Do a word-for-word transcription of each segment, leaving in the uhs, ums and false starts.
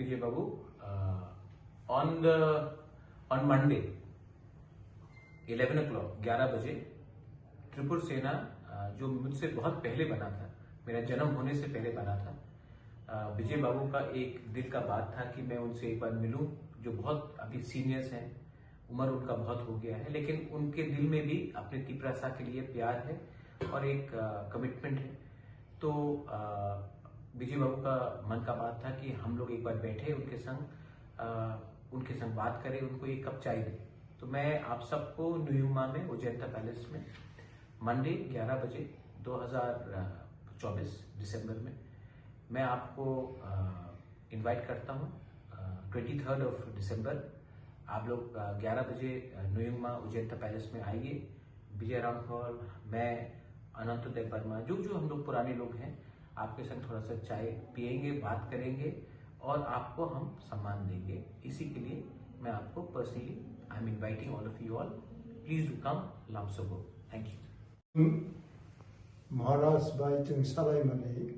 Vijay Babu, uh, on the on Monday eleven o'clock, ग्यारह बजे, त्रिपुर सेना, uh, जो मुझसे बहुत पहले बना था, मेरा जन्म होने से पहले बना था, uh, विजय बाबू का एक दिल का बात था कि मैं उनसे एक बार मिलूं, जो बहुत अभी सीनियर्स हैं, उम्र उनका बहुत हो गया है, लेकिन उनके दिल में भी अपने तिपरासा के लिए प्यार है और एक कमिटमेंट है। तो अ, विजय बाबू का मन का बात था कि हम लोग एक बार बैठे उनके संग, अ, उनके संग बात करें, उनको एक कप चाय दें। तो मैं आप सबको न्यूयुमा में, उज्जैनता पैलेस में, मंडे ग्यारह बजे, दो हज़ार चौबीस दिसंबर में, मैं आपको इनवाइट करता हूँ। ट्वेंटी थर्ड ऑफ दिसंबर आप लोग ग्यारह बजे, अ, न्यूयुमा उज्जैनता पैलेस में आइए। विजय रामफल, मैं, अनंत देव वर्मा, जो जो हम लोग पुराने लोग हैं, आपके संग थोड़ा सा चाय पियेंगे, बात करेंगे और आपको हम सम्मान देंगे। इसी के लिए मैं आपको personally, I am inviting all of you all, please do come, Lamsobo। Thank you। Maharaj bai chwng salaimani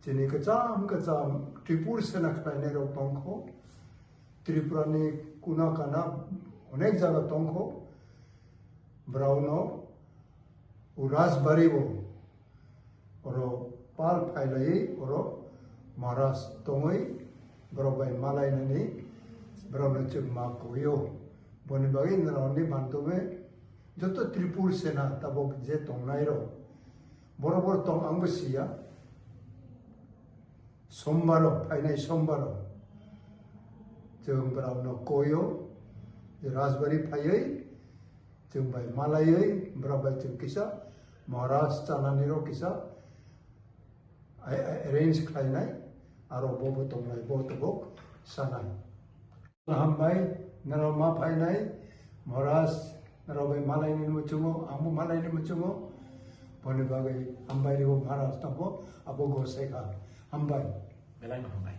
chini kwcham kwcham Tripur sena khlainai rok tongkho, Tripura ni kuna kana onek jaga tongkho, brauno o Rajbari o oro pal phailai oro Maharaj tongwi borok bai malainani borokno chwng ma kuio. Boni bagwi norokni mantome joto Tripur sena tabok je tongnai rok borok borok tong ang bo siya. Sombaro, phainai sombaro chwng borokno koio, je Rajbari phaiwi chwng bai malaiwi borok bai chwng kisa Maharaj chanani rok kisa ai-, ai-, arrange khlainai, aro bo bo tongnai, bo tabok sanai. Hambai, norok ma phainai, Maharaj, norok bai malaini muchungo, ang bo malaini muchungo, boni bagwi hambai ribo Maharaj tongbo, abo gosai kha. Hambai. Belai no hambai.